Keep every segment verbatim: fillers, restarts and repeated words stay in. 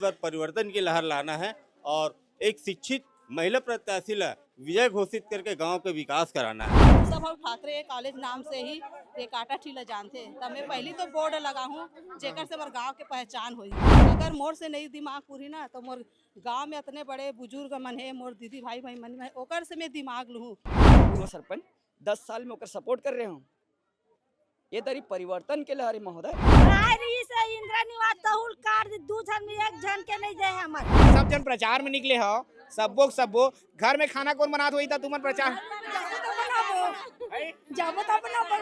बार परिवर्तन की लहर लाना है और एक शिक्षित महिला प्रत्याशी ला विजय घोषित करके गांव के विकास कराना है। सब हम ठाकरे कॉलेज नाम से ही ये काटा ठीला जानते हैं। तब मैं पहली तो बोर्ड लगा हूँ, जेकर से मोर गांव के पहचान होई। अगर मोर से नहीं दिमाग पूरी ना, तो मोर गांव में इतने बड़े बुजुर्ग मन है, मोर दीदी भाई भाई मन है, ओकर से मैं दिमाग लूँ। सरपंच दस साल में ओकर सपोर्ट कर रहे हो। ये तरी परिवर्तन के लहर है महोदय। आए रही से इंदिरा निवास तहुल कार्ड दू झन में एक झन के नहीं दे हमर। सब जन प्रचार में निकले हो, सबो के सबो। घर में खाना कौन बनात होई त तुमन प्रचार? जाबो तो बनाबो। जाबो तो बनाबो।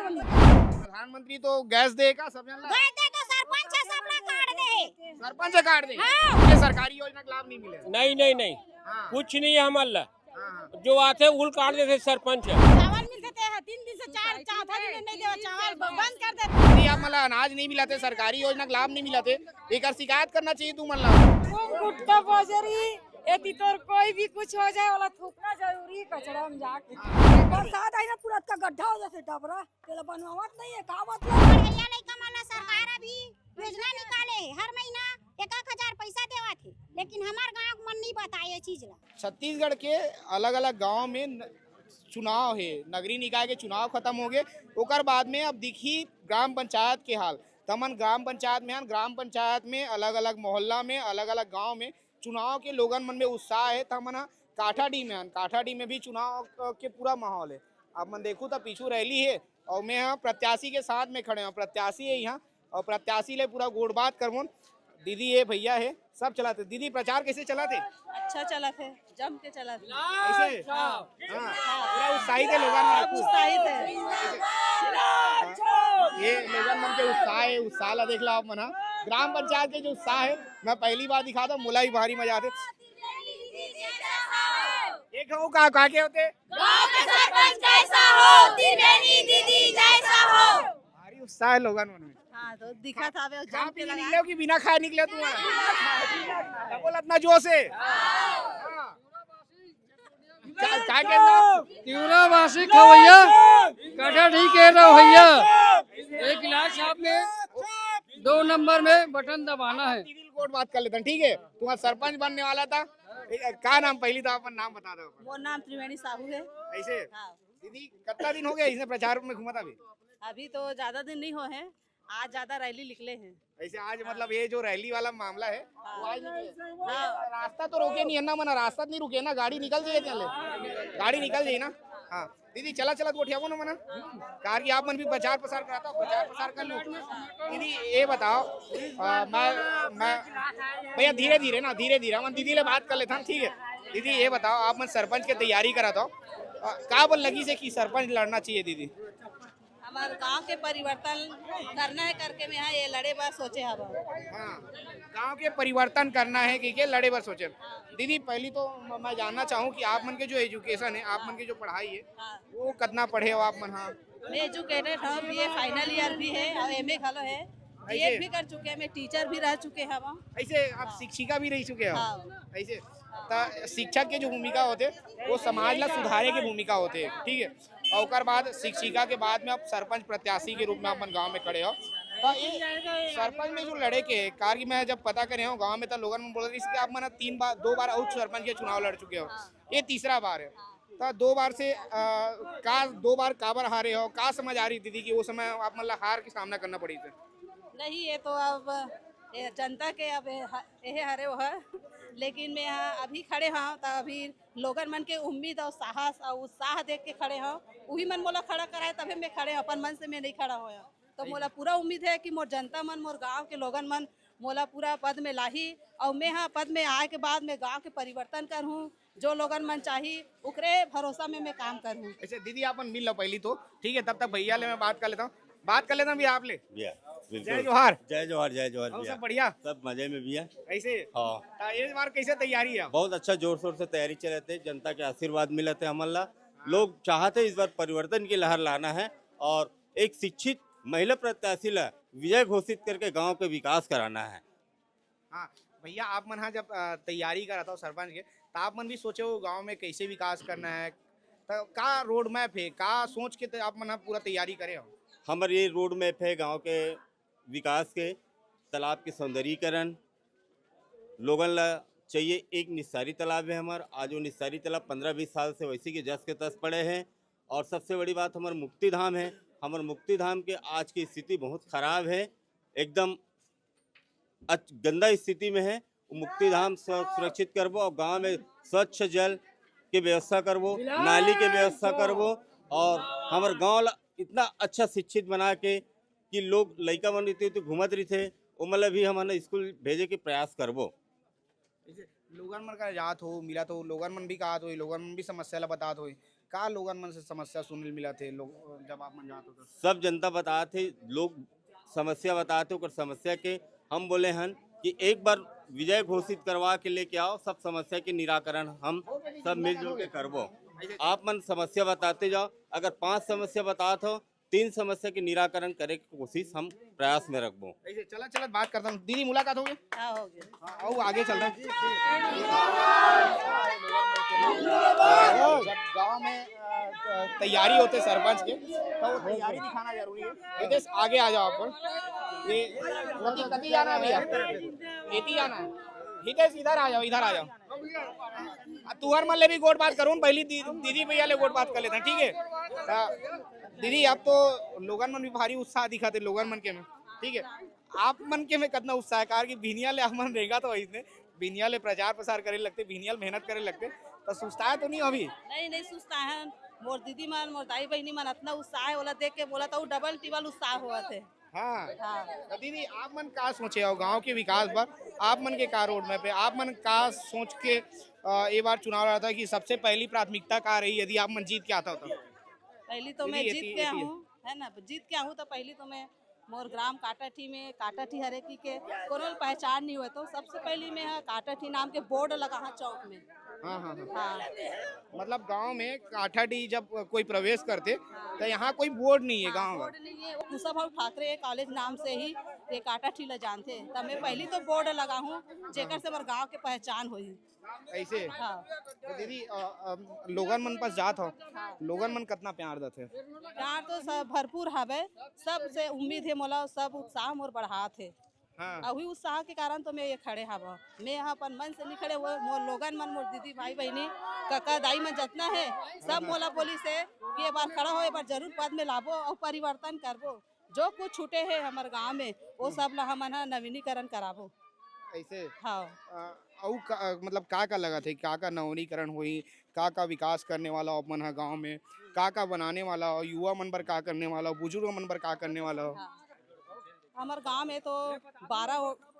प्रधानमंत्री तो गैस दे का सब जन ला? गए थे तो सरपंच है, सबला कार्ड दे। सरपंच कार्ड दे। ये सरकारी योजना का लाभ नहीं मिले। नहीं नहीं नहीं, हाँ, कुछ नहीं है हमारे ला। हाँ, हाँ। जो आथे उल काट देते सरपंच है। चावल मिलते थे, तीन दिन से चार, चौथा दिन नहीं देवा, चावल बंद कर देते। ये आप मतलब अनाज नहीं मिलाते, सरकारी योजना का लाभ नहीं मिलाते, एक शिकायत करना चाहिए तुमन ला। गुटका फौजरी, एती तोर कोई भी कुछ हो जाए वाला थूकना जरूरी है कचरा में जाके। बरसात आई ना, पूरा अतका गड्ढा हो जाते डबरा, तेला बनवावत नहीं है, का मतलब? पढ़ैया लइका मन ला सरकार अभी योजना निकाले हे, हर महीना एक एक हजार पैसा देवत हे, लेकिन हमार गांव के मन नहीं बताए ये चीज ला। छत्तीसगढ़ के अलग-अलग गांव में न-, चुनाव हे, नगरीय निकाय के चुनाव खत्म हो गए, ओकर बाद में अब दिखी ग्राम पंचायत के हाल। त हमन ग्राम पंचायत में हन, ग्राम पंचायत में अलग-अलग मोहल्ला में, अलग-अलग गांव में चुनाव के लोगन मन में उत्साह हे। त हमन ह काठाडीह में हन, काठाडीह में भी चुनाव के पूरा माहौल हे। आप मन देखू त पीछू रैली हे और मैं ह प्रत्याशी के साथ में खड़े हूँ, प्रत्याशी हे यहाँ और प्रत्याशी ले पूरा गोठ बात करबोन। दीदी हे, भैया हे, सब चलाते। दीदी, प्रचार कैसे चलाते? अच्छा चलत है, जम के चलत है। कैसे? हाँ, पूरा उत्साहित है लोगन मन। सब उत्साहित है। ये लोगन मन के उत्साह है, उत्साह ला देख ला आप मन हा। ग्राम पंचायत के जो उत्साह है, मैं पहली बार दिखा था, मोला ही भारी मजा आते। एक हो का, का के होते? गांव के सरपंच जैसा हो, त्रिवेणी दीदी जैसा हो। भारी उत्साह है लोगन मन में। हाँ, तो दिखा था वे खा जम पी के के लगा। निकले हो कि बिना खाए निकले हो तुम? बोल इतना जोर से। हाँ। का, का के हो? तिवरा वासी खवैया, कटा ठीक है रहो भैया। एक गिलास छाप में दो नंबर में बटन दबाना है। दीदी गोठ बात कर लेते हैं, ठीक है? तुम्हारा सरपंच बनने वाला था। ए, का नाम, पहली तो अपन नाम बता दो। मोर नाम त्रिवेणी साहू है। ऐसे? हाँ। दीदी, कितना दिन हो गया इसने प्रचार में घूमा था अभी? अभी तो ज्यादा दिन नहीं हो है, आज ज्यादा रैली निकले हैं। ऐसे आज मतलब ये जो रैली वाला मामला है, वो आज निकले। हाँ। रास्ता तो रोके नहीं है ना, मना रास्ता नहीं रुके ना, गाड़ी निकल जाए चले, गाड़ी निकल जाए ना। हाँ दीदी, चला चला गोठियाबो ना मना, कार की आप मन भी प्रचार प्रसार कराता, प्रचार प्रसार कर लो। दीदी ये बताओ, आ, मैं मैं भैया धीरे धीरे ना, धीरे धीरे हमन दीदी ले बात कर लेता, ठीक है? दीदी ये बताओ, आप मन सरपंच के तैयारी कराता हो, आ, का बन लगी से कि सरपंच लड़ना चाहिए दीदी? हमारे गांव के परिवर्तन करना है करके मैं यहाँ ये लड़े बर सोचे हवा। हाँ, गांव के परिवर्तन करना है कि के लड़े बर सोचे। दीदी, पहली तो म-, मैं जानना चाहूँ कि आप मन के जो एजुकेशन है, आप मन के जो पढ़ाई है, हाँ। वो कितना पढ़े हो आप मन? हाँ, मैं एजुकेटेड हूँ, बीए फाइनल ईयर भी है और एमए घलो है, बीएड भी कर चुके हैं, मैं टीचर भी रह चुके हैं हम। ऐसे आप शिक्षिका भी रह चुके हो? हाँ। ऐसे त शिक्षक के जो भूमिका होते, वो समाज ला सुधारे के भूमिका होते, ठीक है? और ओकर बाद शिक्षिका के बाद में आप सरपंच प्रत्याशी के रूप में अपन गांव में खड़े हो। तो ये सरपंच में जो लड़े के कार की मैं जब पता करे हो गांव में, तो लोगन मन बोल रही कि आप मन तीन बार, दो बार आउट सरपंच के चुनाव लड़ चुके हो, ये तीसरा बार है। तो दो बार से आ, का दो बार काबर हारे हो, का समझ आ रही दीदी कि वो समय आप मन ला हार के सामना करना पड़ी थे? नहीं, ये तो अब ये जनता के अब ये ह- ये हरे वो है, लेकिन मैं यहाँ अभी खड़े हूँ तो अभी लोगन मन के उम्मीद और साहस और उत्साह देख के खड़े हूँ। वही मन मोला खड़ा कराए तभी मैं खड़े हूँ, अपन मन से मैं नहीं खड़ा होया। तो मोला पूरा उम्मीद है कि मोर जनता मन, मोर गांव के लोगन मन मोला पूरा पद में लाही और मैं हाँ पद में आए के बाद मैं गांव के परिवर्तन करहूँ, जो लोगन मन चाही ओकरे भरोसा में मैं काम करहूँ। अच्छा दीदी, आप मन मिल लो पहली तो, ठीक है? तब तक भैया ले मैं बात कर लेता हूँ, बात कर लेता हूँ भैया आप ले। भैया, जय बिल्कुल। जोहार। जय जोहार, जय जोहार और भैया। सब बढ़िया? सब मजे में भैया। ऐसे? हाँ, तो ये बार कैसे तैयारी है? बहुत अच्छा, जोर शोर से तैयारी चलत है, जनता के आशीर्वाद मिलत है हमन ला। लोग चाहते इस बार परिवर्तन की लहर लाना है और एक शिक्षित महिला प्रत्याशी ला विजय घोषित करके गांव के विकास कराना है। हाँ भैया, आप मन हाँ जब अ, तैयारी करत हो सरपंच के, तो आप मन भी सोचे हो गांव में कैसे विकास करना है, तो का रोड मैप है, का सोच के तो आप मन हाँ पूरा तैयारी करे हो? हमर ये रोड मैप है गांव के विकास के, तालाब के सौंदर्यीकरण, लोगन ला चाहिए एक निस्तारी तालाब है हमार। आज वो निस्तारी तालाब पंद्रह बीस साल से वैसे के जस के तस पड़े हैं। और सबसे बड़ी बात हमार मुक्ति धाम है। हमार मुक्ति धाम के आज की स्थिति बहुत खराब है, एकदम अच-, गंदा स्थिति में है। वो मुक्ति धाम सु-, सुरक्षित करबो और गांव में स्वच्छ जल के व्यवस्था करबो, नाली के व्यवस्था करबो और हमार गांव ला इतना अच्छा शिक्षित बना के कि लोग लइका मन रहिथे तो घूमत रहिथे, ओमन ला भी हमन स्कूल भेजे के प्रयास करबो। जैसे लोगन मन का जात हो, मिलत हो, लोगन मन भी कहत होई, लोगन मन भी समस्या ला बतात होई। का लोगन मन से समस्या सुने मिलत हे लोग, जब आप मन जात हो तो? सब जनता बतात हे, लोग समस्या बतात हे, ओकर समस्या के हम बोले हन कि एक बार विजय घोषित करवा के लेके आओ, सब समस्या के निराकरण हम सब मिलजुल के करबो। आप मन समस्या बताते जाओ, अगर पांच समस्या बतात हो, तीन समस्या के निराकरण करे के कोशिश हम प्रयास में रखबो। ऐसे चलत चलत बात करता हूँ, दीदी मुलाकात हो गई? हाँ, हो गया। हाँ, आओ आगे चलता हूँ। जब गांव में अ, तैयारी होते सरपंच के, तो वो तैयारी दिखाना जरूरी है। हितेश, आगे आ जाओ आप। ये कति, कति जाना है भैया? एती जाना है। हितेश, इधर आ जाओ, इधर आ जाओ। आ, तुहर मन ले भी गोठ बात करूँ, पहली दी, दीदी भैया ले गोठ बात कर लेते हैं, ठीक है? हाँ, दीदी, आप तो लोगन मन भी भारी उत्साह दिखाते लोगन मन के में, ठीक है? आप मन के में कितना उत्साह है, कारण कि बिहनिया ले आप मन रेंगा तो वही, बिहनिया ले प्रचार प्रसार करे लगते, बिहनिया ले मेहनत करे लगते, तो सुस्ताए तो नहीं हो अभी? नहीं, नहीं सुस्ता है। मोर दीदी मन, मोर दाई बहिनी मन इतना उत्साह है, ओला देख के बोला तो डबल टिबल उत्साह होवत है। हाँ। हाँ। तो दीदी, आप मन का सोचे हो गांव के विकास पर? आप मन के का रोड मैप है? आप मन का सोच के अ, ये बार चुनाव लड़ा था कि सबसे पहली प्राथमिकता का रही यदि आप मन जीत के आता हो तो? पहली तो दीदी, मैं ये जीत ती-, के ये ती- आहूँ, है ना, जीत के आहूँ तो पहली तो मैं मोर ग्राम काटाठी में, काटाठी हरे की के कोनो ल पहचान नहीं हुए, तो सबसे पहली मैं यहाँ काटाठी नाम के बोर्ड लगा हाँ चौक में। हाँ, हाँ, हाँ। हाँ। मतलब गांव में काठाडी जब कोई प्रवेश करते तो यहाँ कोई बोर्ड नहीं है गांव का। बोर्ड नहीं है, वो कुशाभाऊ ठाकरे कॉलेज नाम से ही ये काटाठी ला जानते। तब मैं पहली तो बोर्ड लगा हूँ, जेकर से हमारे गाँव के पहचान हुई। ऐसे? हाँ। तो दीदी, अ, अ, लोगन मन पास जात हो, लोगन मन कितना प्यार देते? प्यार तो सब भरपूर हवे, सबसे उम्मीद है मोला, सब उत्साह मोर बढ़ात है। हाँ। अभी उत्साह के कारण तो मैं ये खड़े हवा। मैं यहाँ अपन मन से नहीं खड़े हुए, मोर लोगन मन, मोर दीदी, भाई, बहनी, काका, दाई मन जितना है, सब मोला बोली से कि ये बार खड़ा हो, ये बार जरूर पद में लाबो और परिवर्तन करबो। जो कुछ छूटे है हमारे गांव में, वो सब ला हमन ह नवीनीकरण कराबो। ऐसे? हाँ। अ, अउ का, मतलब का का लगा थे, का का नवीनीकरण हुई, का का विकास करने वाला हो अपन ह गांव में, का का बनाने वाला हो, युवा मन बर का करने वाला हो, बुजुर्ग मन बर का करने वाला हो? हाँ। हमर गांव में तो बारह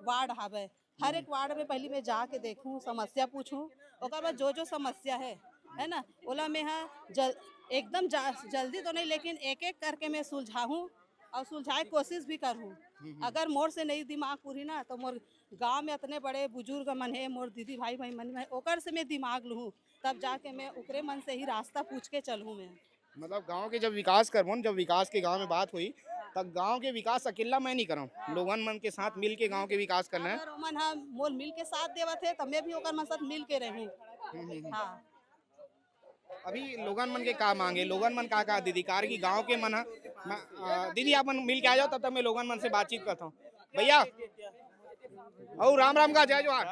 वार्ड हवे। हर एक वार्ड में पहली मैं जाके देखूं, समस्या पूछूं, ओकर बाद जो जो समस्या है, है ना, ओला मैं हा जल, एकदम जा, जल्दी तो नहीं, लेकिन एक एक करके मैं सुलझाहूं और सुलझाए कोशिश भी करूं। अगर मोर से नहीं दिमाग पूरी ना, तो मोर गांव में इतने बड़े बुजुर्ग मन है, मोर दीदी भाई भाई मन है, ओकर से मैं दिमाग लूँ, तब जाके मैं ओकरे मन से ही रास्ता पूछ के चलूँ मैं। मतलब गांव के जब विकास करबो न, जब विकास के गांव में बात हुई, तब गांव के विकास अकेला मैं नहीं करम, लोगन मन के साथ मिल के गांव के विकास करना है। अगर ओमन ह मोर मिल के साथ देवत है, तो मैं भी ओकर मन साथ मिल के रहूँ। हम्म, हम्म, हम्म। हाँ। अभी लोगन मन के का मांगे, लोगन मन का का दीदी, कार की गांव के मन ह, म-, अ, दीदी आप मन मिल के आ जाओ, तब तक मैं लोगन मन से बातचीत करता हूँ। भैया, अउ राम राम का जय जोहार।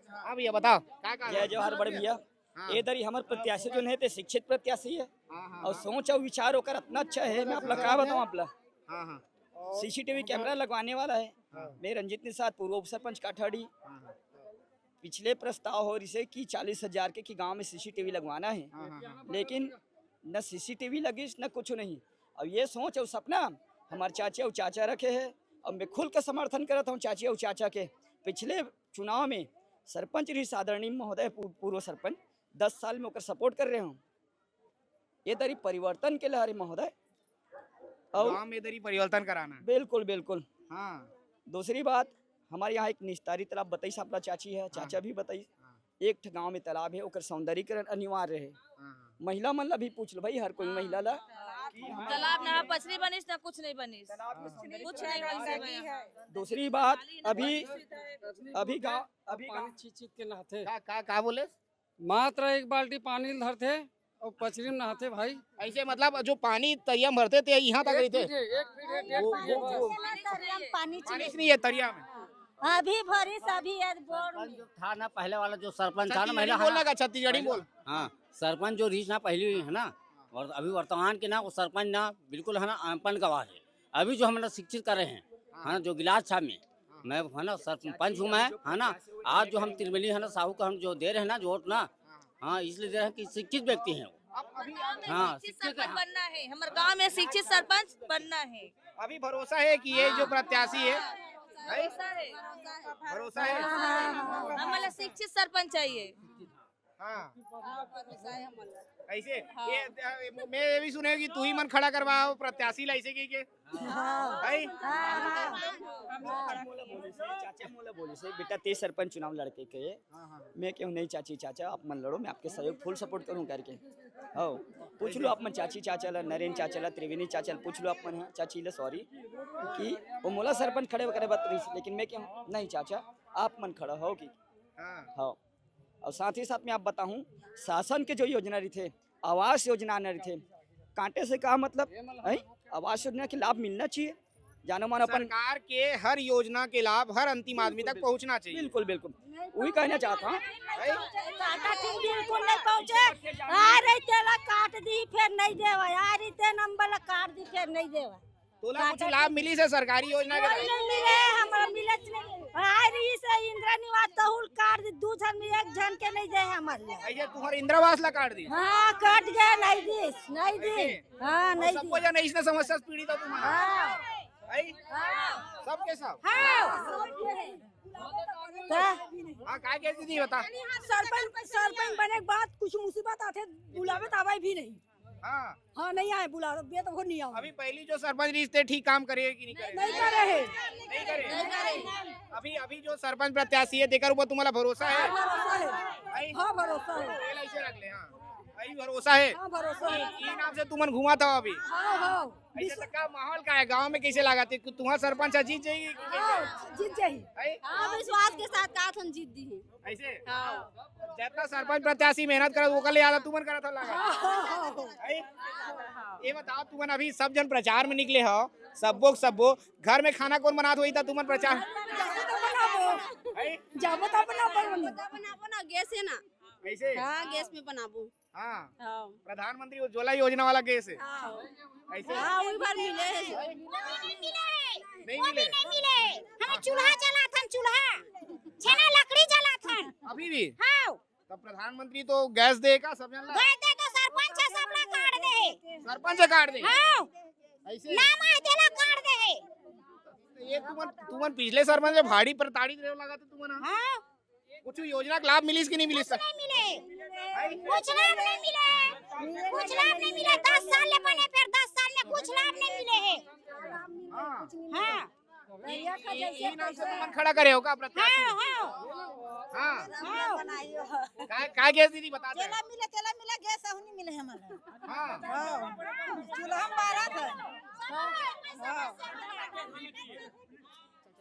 हाँ भैया, बताओ का का जय जोहार बड़े भैया। हाँ। ए दरी हमर प्रत्याशी जो है ते शिक्षित प्रत्याशी है हाँ, हाँ, और सोच और विचार ओकर इतना अच्छा है, मैं आप ला का बताऊं आप ला। हाँ, हाँ, सीसीटीवी कैमरा लगवाने वाला है। हाँ। मैं रंजीत निषाद, पूर्व उप सरपंच काठाड़ी। हाँ, हाँ, पिछले प्रस्ताव हो रिसे कि चालीस हजार के कि गांव में सीसीटीवी लगवाना है, हाँ, हाँ, हाँ। लेकिन न सीसीटीवी लगिस न कुछ नहीं। अब ये सोच और सपना हमारे चाची और चाचा रखे हैं और मैं खुल के समर्थन करत हूँ चाची और चाचा के। पिछले चुनाव में सरपंच रही आदरणीय महोदय, पू-, पूर्व सरपंच, दस साल में ओकर सपोर्ट कर रहे हूँ। ये दरी परिवर्तन के लहर है महोदय। और गांव में इधर ही परिवर्तन कराना है। बिल्कुल, बिल्कुल। हाँ, दूसरी बात, हमारे यहाँ एक निस्तारी तालाब बताई, सापला चाची है, चाचा भी बताई। हाँ। एक ठे गांव में तालाब है, ओकर सौंदर्यीकरण अनिवार्य है। हाँ, हाँ। महिला मन ला भी पूछ लो भाई, हर कोई महिला ला। तालाब ना पछरी बनिस ना कुछ नहीं बनिस। कुछ नहीं बनिस है भैया। दूसरी बात, अभी अभी गांव अभी गांव पानी छींच छींच के नहाथे। का का का बोले? मात्र एक बाल्टी पानी धरथे और पचरी में नहाथे भाई। ऐसे मतलब जो पानी तरिया में भरते थे, यहाँ तक रही थे। एक फीट है, डेढ़ फीट है बस। तरिया में पानी पानी से नहीं है तरिया में। अभी भरिस, अभी आज बोर्ड सरपंच में। जो था ना, पहले वाला जो सरपंच था ना, छत्तीसगढ़ी महिला, बोलना हाँ। का, छत्तीसगढ़ी बोल। हाँ, सरपंच जो रहिस ना पहली, है ना, और अभी वर्तमान के ना, वो सरपंच ना बिल्कुल, है ना, अनपढ़ गवार है। अभी जो हम ना शिक्षित कर रहे हैं, हाँ। है ना, जो गिलास छाप में, हाँ। मैं, है ना, सरपंच हूँ मैं, है ना, आज जो हम तिरमिली, है ना, साहू को हम जो दे रहे हैं ना, जो वोट ना, हाँ। हाँ, इसलिए दे रहे हैं कि शिक्षित व्यक्ति हैं वो। अब अभी आप हाँ, शिक्षित शिक्षित है, सरपंच हाँ। बनना है, हमारे गांव में शिक्षित सरपंच बनना है। अभी भरोसा है कि ये जो हाँ। प्रत्याशी है, है? भरोसा है। भरोसा है? हाँ, हाँ, हाँ। हमारा शिक्षित सरपंच चाहिए। हाँ। हाँ, भरोसा है हमारा। ऐसे? हाँ। ये, अ, मैं ये भी सुने कि तू ही मन खड़ा करवाओ प्रत्याशी ला, ऐसे कि के? हाँ। है? हाँ, हाँ। चाचा मोला बोलिस हे, चाचा मोला बोलिस हे, बेटा, तें सरपंच चुनाव लड़के के। हाँ, हाँ। मैं कहूँ, "नहीं चाची, चाचा, आप मन लड़ो, मैं आपके सहयोग full support करूँ," करके। हो, पूछ लो आप मन चाची चाचा ला, नरेन चाचा ला, त्रिवेणी चाचा ला, पूछ लो आप मन, हाँ, चाची ला, sorry, कि वो मोला सरपंच खड़े करे बर रहिस, लेकिन मैं कहूँ, "नहीं चाचा, आप मन खड़ा हो," कि हाँ। हो। और साथ ही साथ मैं आप बताऊँ, शासन के जो योजना रहिथे, आवास योजना आना रहिथे, काटे से का मतलब है? आवास योजना के लाभ मिलना चाहिए, जानो मानो अपन सरकार के हर योजना के लाभ हर अंतिम आदमी तक पहुंचना चाहिए। बिल्कुल, बिल्कुल। वही कहना चाहता हूँ। काटा थी, बिल्कुल नहीं पहुंचे। आ रही तेला काट दी, फिर नहीं देवा। आ रही ते नंबर ला काट दी, फिर नहीं देवा। तोला कुछ लाभ मिलिस हे सरकारी योजना के? कोई नहीं मिले, हमरा मिले नहीं। आ रही से इंदिरा निवास तहुल काट दी, दू झन में एक झन के नहीं दे हमारे। ऐसे तुम्हारे इंदिरा आवास ला काट दी? हाँ, कट गए, नहीं दिस, नहीं दिस। ऐसे? हाँ, और नहीं सबको दिस। जन ऐसने समस्या से पीड़ित हो तुम्हारा? हाँ। है? हाँ। सबके सब? हाँ। का? हाँ, का के दीदी बता? सरपंच, सरपंच बने के बाद कुछ मुसीबत आथे, बुलावे त आवे भी नहीं। हाँ। हाँ, नहीं आए, बुलावे त नहीं आवे। अभी पहली जो सरपंच रहिस ते ठीक काम करे कि नहीं करे? नहीं करे हे। नहीं करे? अभी, अभी जो सरपंच प्रत्याशी हे, तेकर ऊपर तुम्हारा भरोसा हे? हाँ, भरोसा हे। है? हाँ, भरोसा हे। तेला ऐसे रख ले, हाँ। अभी भरोसा हे? हाँ, भरोसा हे। ई नाम से तुमन घुमात हो अभी? हाँ, हाँ। ऐसे तो का माहौल का हे गांव में, कैसे लागत हे? तुम्हारा सरपंच जीत जाही? हाँ, जीत जाही। है? हाँ, विश्वास के साथ कहा हम जीत दी है। ऐसे? हाँ। जितना सरपंच प्रत्याशी मेहनत करत, ओकर ले ज्यादा तुमन करत हो लगा। हाँ, हाँ, हाँ। है? ये बताओ, तुमन अभी सब जन प्रचार में निकले हो, सबो के सबो, घर में खाना कौन बनात होही त तुमन प्रचार? जाबो त बनाबो। है? जाबो त बनाबो। जाबो त बनाबो ना, गैस है ना। कैसे? हाँ, गैस में बनाबो। हाँ। हाँ। प्रधानमंत्री उज्ज्वला योजना वाला गैस है। हाँ। ऐसे? हाँ, वही बार मिले है। नहीं मिले? नहीं मिले? नहीं मिले। हमें चूल्हा जलाथन, चूल्हा। छेना लकड़ी जलाथन। अभी भी? हाँ। तब प्रधानमंत्री तो गैस दे का सब जन ला? गैस दे तो सरपंच है, सब ला काट दे है। सरपंच है काट दे? हाँ। ऐसे? नाम आए तेला काट दे है। ये तुमन, तुमन पिछले सरपंच में भारी प्रताड़ित रहे लगा तो तुमन, हाँ? हाँ। कुछ योजना के लाभ मिलिस कि नहीं मिलिस? कुछ नहीं मिले। कुछ लाभ नहीं मिले। कुछ लाभ नहीं मिले। दस साल ले बने, फिर दस साल में कुछ लाभ नहीं मिले है। हाँ। हाँ। ये, ये, ये नाम से तुमन खड़ा करे हो का प्रत्याशी? हाँ, हाँ। हाँ। हाँ। का, का गैस दीदी बता दे। जेला मिले, तेला मिले, गैस अहू नहीं मिले हमारा। हाँ। हाँ। चूल्हा में बारत है। हाँ।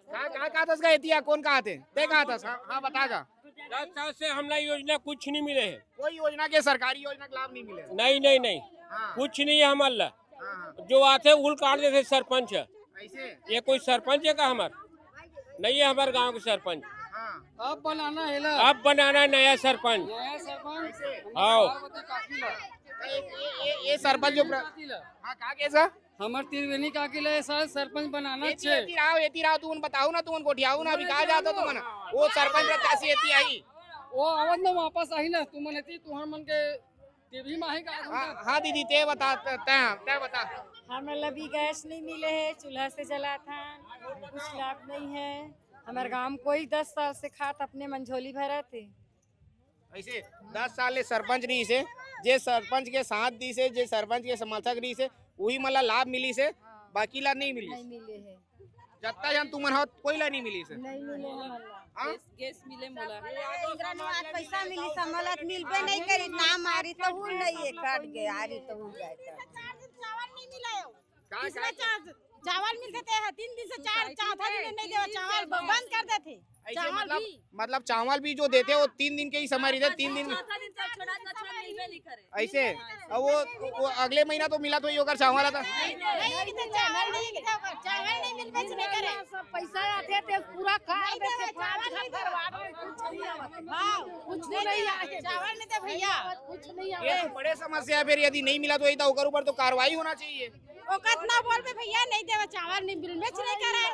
का, का, का दस का एतिया, कौन का आते? ते का दस? हाँ, हाँ, बता का। दस साल से हमला योजना कुछ नहीं मिले है। कोई योजना के, सरकारी योजना के लाभ नहीं मिले? नहीं, नहीं, नहीं। हाँ। कुछ नहीं है हमला। हाँ, हाँ। जो आते उल काट देते सरपंच। ऐसे? ये कोई सरपंच है का हमार? नहीं है हमार गांव के सरपंच। हाँ। अब बनाना है ला। अब बनाना है नया सरपंच। नया सरपंच। हाँ। ये, ये, ये, ये सरपंच जो प्र-, काकी ला। हाँ, का कैसा? हमर त्रिवेणी काकी ला ये साल सरपंच बनाना एती, छे। एती राव, एती राव, तुमन बताओ ना, तुमन गोठियाओ ना, अभी कहाँ जाता तुमन? वो सरपंच प्रत्याशी एती आई। वो आवत ना वापस आई ना, तुमन एती, तुहर मन के टीवी में आई का? हाँ, हाँ दीदी, ते बता, ते, ते, ते बता। हमला भी गैस नहीं मिले है, चूल्हा से जलाथन, कुछ लाभ नहीं है। हमारे गांव में कोई दस साल से खात अपने मंझोली भरत है। ऐसे दस साल ले सरपंच रहिस हे, जे सरपंच के साथ दिस हे, जे सरपंच के समर्थक रहिस हे, उही मन ला लाभ मिलिस हे, बाकी ला नहीं मिलिस। नहीं मिले है। जत्ता जन तुमन हो, कोई ला नहीं मिलिस हे। नहीं मिले हमन ला। हाँ? गैस, गैस मिले मोला। इंदिरा निवास पैसा मिलिस, हमन ला मिलबे नहीं करी, नाम आरी तो हूँ नहीं है, काट गए, आरी तो हूँ जाए तो। का, का? चावल मिलते थे, तीन दिन से चार, चौथा दिन नहीं देवा, चावल बंद कर देते। ऐसे चावल मतलब, भी। मतलब चावल भी जो देते, वो तीन दिन के ही समय रहिथे, तीन दिन। चौथा दिन तक छोड़ा, कचरा मिलबे नहीं करे। ऐसे? अब वो, वो अगले महीना तो मिलत होही ओकर चावल आता। नहीं, नहीं, नहीं, चावल नहीं मिलता, चावल नहीं मिलबे नहीं करे। सब पैसा आथे, ते पूरा काट देथे, पाँच घर भरवा दे, कुछ नहीं आवत। हाँ, कुछ नहीं आए। चावल नहीं दे भैया। कुछ नहीं ये आवत। तो बड़े समस्या है, फिर यदि नहीं मिला तो, ये तो ओकर ऊपर तो कार्रवाई होना चाहिए। ओकर ना बोलबे भैया, नहीं देवे चावल, नहीं मिलबे नहीं करे।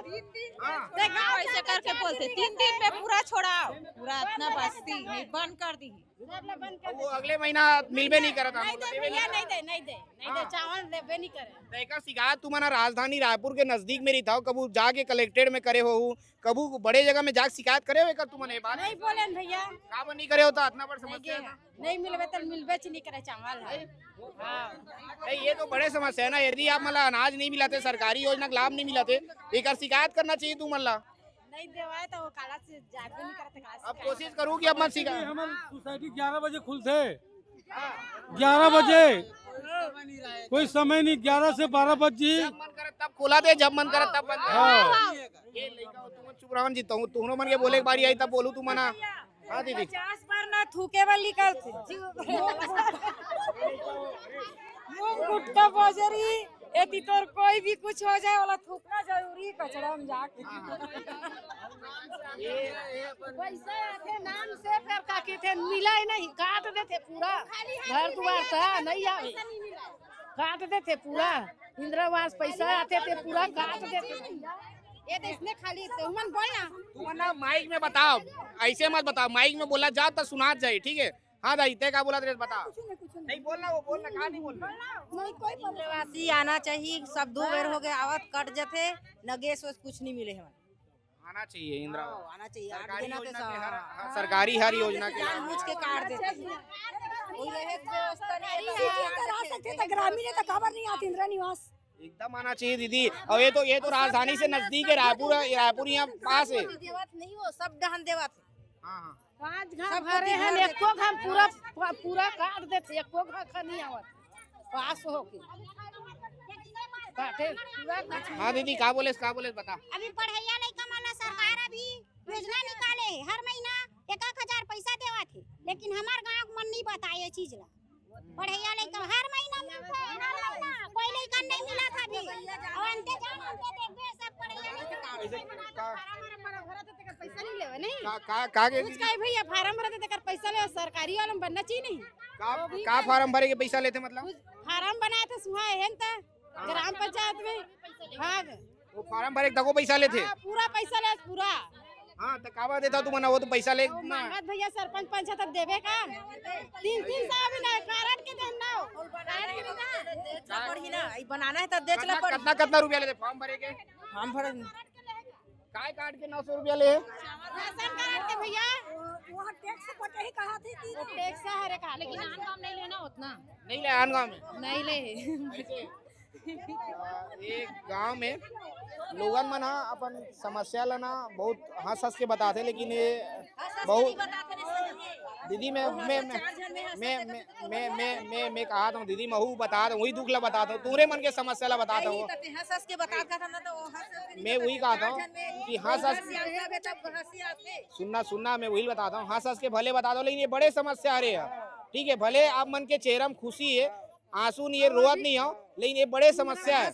हाँ। देखा, ऐसे करके बोलथे, तीन दिन में पूरा छोड़ाओ, पूरा इतना बस्ती नहीं बंद कर दी। वो अगले महीना मिलबे नहीं करत, नहीं दे भैया, नहीं दे, नहीं दे, नहीं दे, हाँ। चावल देबे नहीं करे। तो एकर शिकायत तुमन राजधानी रायपुर के नजदीक में रहिथव, कभू जाके कलेक्ट्रेट में करे हो, कभू बड़े जगह में जाके शिकायत करे हो एकर तुमन ये बात? नहीं बोले न भैया। का बर नहीं करे हो तो इतना बड़ समस्या है ना? नहीं मिलबे तो मिलबे च नहीं करे चावल है। हाँ। नहीं, ये तो बड़े समस्या है ना, यदि आप मन ला अनाज नहीं मिलथे, सरकारी योजना के लाभ नहीं मिलथे, एकर शिकायत करना चाहिए तुमन ला। नहीं देवाए तो वो काला से जाबे नहीं करते, काला से अब कोशिश करूँ कि अब मत शिकायत। हमर सोसाइटी ग्यारह बजे खुलथे, ग्यारह बजे, कोई समय नहीं, ग्यारह से बारह बज जी। जब मन करे तब खोला दे, जब मन करे तब बंद कर। हाँ। ये लइका हो, तुम चुप रहो जी, तुम, तुम मन के बोले के बारी आई तब बोलू तुम मना। हाँ दीदी। पचास बार ना थूके वाली कर मुंह कुट्टा बजरी, एती तोर कोई भी कुछ हो जाए वाला थूकना जरूरी कचड़ा में जाके। पैसा आथे नाम से, फिर का कहते हैं, मिला ही नहीं, काट देथे पूरा घर दुआर था, नहीं आवे, काट देथे पूरा। इंदिरा आवास पैसा आथे ते पूरा काट देथे। ये तो इसने खाली तो मन बोलना। तुम ना माइक में बताओ, ऐसे मत बताओ, माइक में बोला जाओ तो सुनात जाए, ठीक है? हाँ दाई, ते का बोला तेरे बता। नहीं बोलना, वो बोलना, कहाँ नहीं बोलना? नहीं, कोई प्रॉब्लम। इंदिरावासी आना चाहिए, सब दो बेर हो गए, आवत कट जथे, न गैस वैस कुछ नहीं मिले हमें। आना चाहिए इंदिरा। हाँ, आना चाहिए, आठ सरकारी देना योजना तो के हर, हाँ, हाँ, सरकारी हर योजना के लाभ। जानबूझ के काट देते हैं। वही रहे तो सरकारी है। आ सकते तो ग्रामीण है तो काबर नहीं आते इंदिरा निवास? एकदम आना चाहिए दीदी। और ये तो, ये तो राजधानी से नजदीक है, रायपुर है, रायपुर यहाँ पास है। देवत नहीं हो, सब डहन देवत है। हाँ, हाँ। पाँच घर सब भरे हैं, एको घर पूरा, पूरा काट देथे, एको घर खा नहीं आवत, पास होके। काटे, पूरा काट। हाँ दीदी, का बोले, का बोले, बता। अभी पढ़ैया लइका मन ला सरकार अभी योजना निकाले, हर महीना एक एक हजार पैसा देवत हे, लेकिन हमार गांव मन नहीं बताए ये चीज ला। पढ़ैया लइका हर महीना मिलथे, हर महीना। कोई लइका नहीं मिला था अभी। अब अंते जान, अंते देखबे, सब पढ़ैया लइका। फार्म भरत हे, तेकर पैसा नहीं लेवे, नहीं? का, का, का के कुछ काहे भैया, फार्म भरत हे, तेकर पैसा लेवे, सरकारी वाला में बनना चाहिए, नहीं? का, का फार्म भरे के पैसा लेथे, मतलब? कुछ फार्म बनाए थे, सुहा है न, त हाँ। ग्राम पंचायत में। हाँ। वो फार्म भरे के तको पैसा लेथे? हाँ, पूरा पैसा ले, पूरा। हाँ, तो काबर देता तू मना, वो तो पैसा ले वो ना। मांगत भैया सरपंच पंच है, तब देबे का? तीन, तीन सौ भी नहीं, कारड के देन ना। कारड के देन ना। पढ़ी ना, ई बनाना है तब देख ला, कितना, पढ़ी। कितना, कितना रुपया लेते फॉर्म भरे के? फॉर्म भरे। काय कार्ड के नौ सौ रुपया ले? राशन कार्ड के भैया। वो टैक्स कटे ही कहा थे कि वो टैक्स है रे का, लेकिन आन गांव नहीं लेना उतना। नहीं ले आन गांव में? नहीं ले। ऐसे? ये गांव में लोगन मन ह अपन समस्या ला ना बहुत हंस हंस के बताथे, लेकिन ये बहुत, दीदी, मैं मैं मैं मैं मैं मैं मैं मैं कहा था दीदी, महू बता था, वही दुख ला बता था, तोरे मन के समस्या ला बता था। वो हंस हंस के बता था ना, तो वो हंस हंस के मैं वही कहा था कि हंस हंस, सुनना सुनना, मैं वही बता था, हंस हंस के भले बता दो, लेकिन ये बड़े समस्या आ रहे हैं। ठीक है, भले आप मन के चेहरा में खुशी है, आंसू नहीं है, रोवत नहीं हो, लेकिन ये बड़े समस्या है।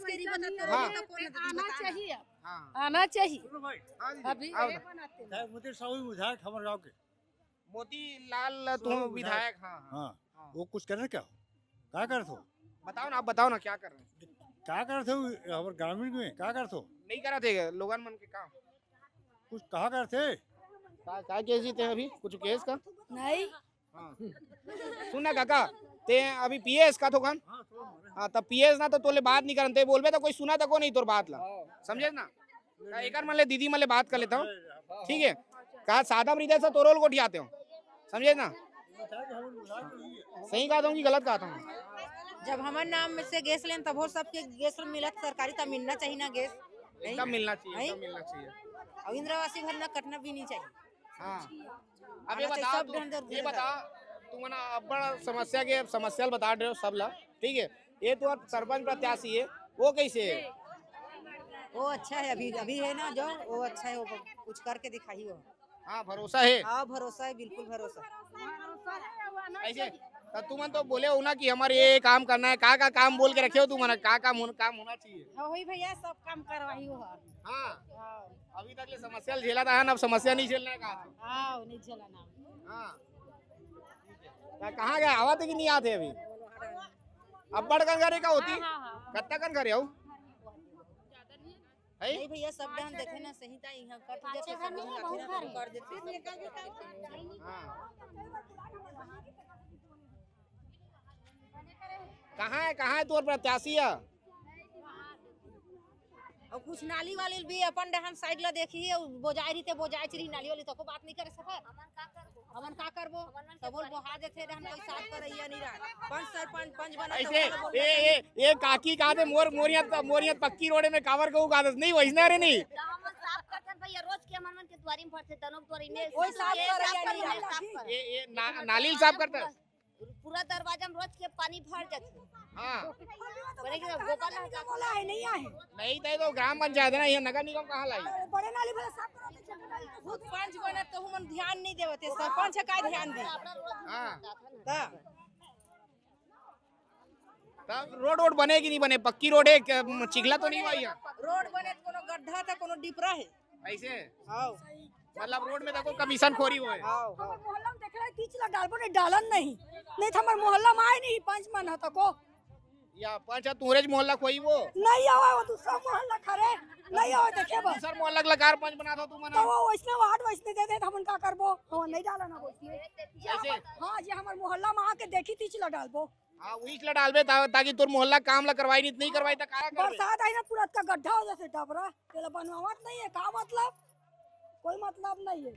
हाँ। आना चाहिए, हाँ। आना चाहिए। सुनो भाई। हाँ दीदी, अभी आओ ये ना। बनाते हैं। चाहे मोती साहू विधायक हमारे गांव के। मोतीलाल, तुम साहू विधायक, विधायक। हाँ, हाँ। हाँ, हाँ। वो कुछ कर रहे क्या? क्या कर रहे हो? बताओ ना, आप बताओ ना, क्या कर रहे हैं? क्या कर रहे हो? हमारे ग्रामीण में क्या कर रहे हो? नहीं करा थे लोगन मन के काम? कुछ कहा कर रहे थे? का, का केस जीते हैं अभी? कुछ केस का? नहीं। हाँ। सुन ना काका, ते अभी पीएस का थोकन? हाँ, तब पीएस ना तो तोले बात नहीं करन, ते बोलबे तो कोई सुना तको नहीं तोर बात ला। समझे ना? तो एकर मन ले दीदी मन ले बात कर लेता हूँ। ठीक है? कहा सादा हृदय से तोरोल गोठियाते हो। समझे ना? सही कहता हूँ कि गलत कहता हूँ? जब हमारे नाम में से गैस लेन तब हो सबके गैस मिलत सरकारी तब मिलना चाहिए ना गैस। एकदम मिलना चाहिए, नहीं? एकदम मिलना चाहिए। और इंदिरावासी भरना कटना भी नहीं चाहिए। हाँ। अब ये आना चाहिए, बता, सब तू, ढंग से ये मिलेगा। बता, तू मना अब्बड़ समस्या के, समस्या ल बता रहे हो सब ला, ठीक है? ये तो अब सरपंच प्रत्याशी है, वो कैसे है? वो अच्छा है, अभी, अभी है ना जो, वो अच्छा है, वो कुछ करके दिखाई हो। हाँ, भरोसा है। हाँ, भरोसा है, बिल्कुल भरोसा। ऐसे तो तुमन तो बोले हो ना कि हमारे ये काम करना है, का का काम बोल के रखे हो तुमन, का काम होना, काम होना चाहिए? हाँ, वही भैया, सब काम करवाई हो। हाँ। हाँ। अभी तक ले समस्या झेला था ना, अब समस्या नहीं झेलना है का? हाँ, नहीं झेलना। हाँ। त कहाँ गए, आवत है कि नहीं आते अभी? अब्बड़ कन घरे का होती? हाँ, हाँ, हाँ। कत्ता कन घरे हो? है? नहीं भैया, सब धान देथे ना, सही ता यहाँ कट पाँच छह घर नहीं है, बहुत घर है। कर देथे। हाँ। कहाँ है, कहाँ है तोर प्रत्याशी है? और कुछ नाली वाली भी अपन डहन साइड ला देखी है, बोजाय रही ते बोजाय रही नाली वाली, तको बात नहीं करे सफर। हमन का करबो? तबो बोहा देथे, हम कोई साफ करैया नहीं रहा। पंच सरपंच, पंच बना ऐसे, तबो बोलना ए, ए, ए, काकी कहा थे, मोर, मोरिया, मोरिया पक्की रोडे में कावर कहूँ कहा थे, नहीं, वैसना रे नहीं। तो हमन साफ करथन भैया, रोज के हमन मन के दुआरी में भरथे, दनोक दुआरी में। कोई साफ करैया नहीं रहा। साफ कर। ए, ए, ना-, नाली साफ करता। पूरा दरवाजा में रोज के पानी भर जाथे। हाँ। बड़े के गोपाल नहा का बोला है, नहीं आए। नहीं, तय तो ग्राम पंचायत है ना, ये नगर निगम कहाँ लाई? बड़े नाली भले साफ करो, तो छोटे नाली तो खुद पंच बने तो हमन ध्यान नहीं देवते, सरपंच का ध्यान दे। हाँ। ता। तब रोड वोड बने कि नहीं बने? पक्की रोड है, क्या, म, चिखला तो नहीं हुआ यहाँ? रोड बने तो कोनो गड्ढा था, कोनो डिपरा है। ऐसे? हाँ। मतलब रोड में देखो कमीशन खोरी हुए। हाँ, हाँ। हमर मोहल्ला में देख रहे, तीच ला डालबो नहीं, डालन नहीं। नहीं तो हमर मोहल्ला में आए नहीं, पंच मन ह तको। या पंच ह तुहरेच मोहल्ला खोई वो? नहीं आवा, वो दूसरा मोहल्ला खरे। नहीं आवा, देखे बस। दूसर मोहल्ला के लकार पंच बना दो तुमन। तो वो वैसने वार्ड वैसने दे दे, तो हमन का करबो? हमन नहीं डालन ना वैसने। ऐसे? हाँ, जे हमर मोहल्ला में आके देखी, तीच ला डालबो। हाँ, वही ला डालबे ता-, ताकि तोर मोहल्ला काम ला करवाई, नहीं, नहीं करवाई, त काला करबे? बरसात आई ना, पूरा का गड्ढा हो जाथे डबरा, तेला बनवावत नहीं है, का मतलब? कोई मतलब नहीं है,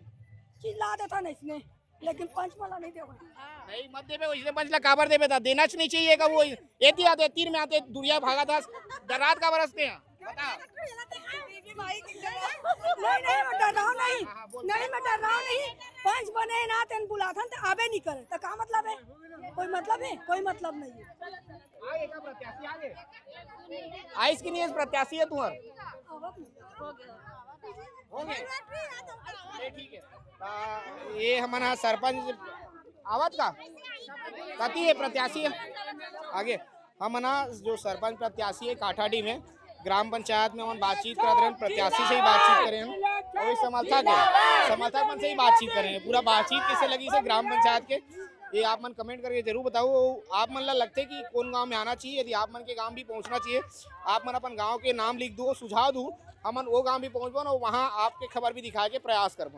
चिल्ला देथा नहीं इसने, लेकिन पंच वाला नहीं देवा। नहीं, मत देबे, इसने पंच ला काबर देबे था, देना च नहीं चाहिए का वो, एती आते, तीर में आते, दुरिया भागा था, डरात काबर हंसते हैं? बता। नहीं, नहीं, मैं डर रहा हूँ, नहीं। हाँ, हाँ, बोल। नहीं, मैं डर रहा हूँ, नहीं। पंच बने ना, तेन बुलाथन, त आबे नहीं करे। त का मतलब है? कोई मतलब है? कोई मतलब नहीं है। आगे का प्रत्याशी, आगे। आइस की नहीं, इस प्रत्याशी है तुम्हार? हो गए। चलिए, ठीक है। आ, ये हमारा सरपंच आवत का? कति है प्रत्याशी है? आगे। हमन ह जो सरपंच प्रत्याशी हे काठाडीह में, ग्राम पंचायत में हमन बातचीत करत रहेन, प्रत्याशी से ही बातचीत करे हन, अउ ये समर्थक हे, समर्थक मन से ही बातचीत करे हन। पूरा बातचीत कइसे लगिस हे ग्राम पंचायत के, ये आप मन comment करके जरूर बताओ। आप मन ला लगथे कि कोन गांव में आना चाहिए, यदि आप मन के गांव भी पहुंचना चाहिए, आप मन अपन गांव के नाम लिख दू, सुझाव दू, हमन वो गांव भी पहुंचबो ना, वहां आपके खबर भी दिखाए के प्रयास करबो।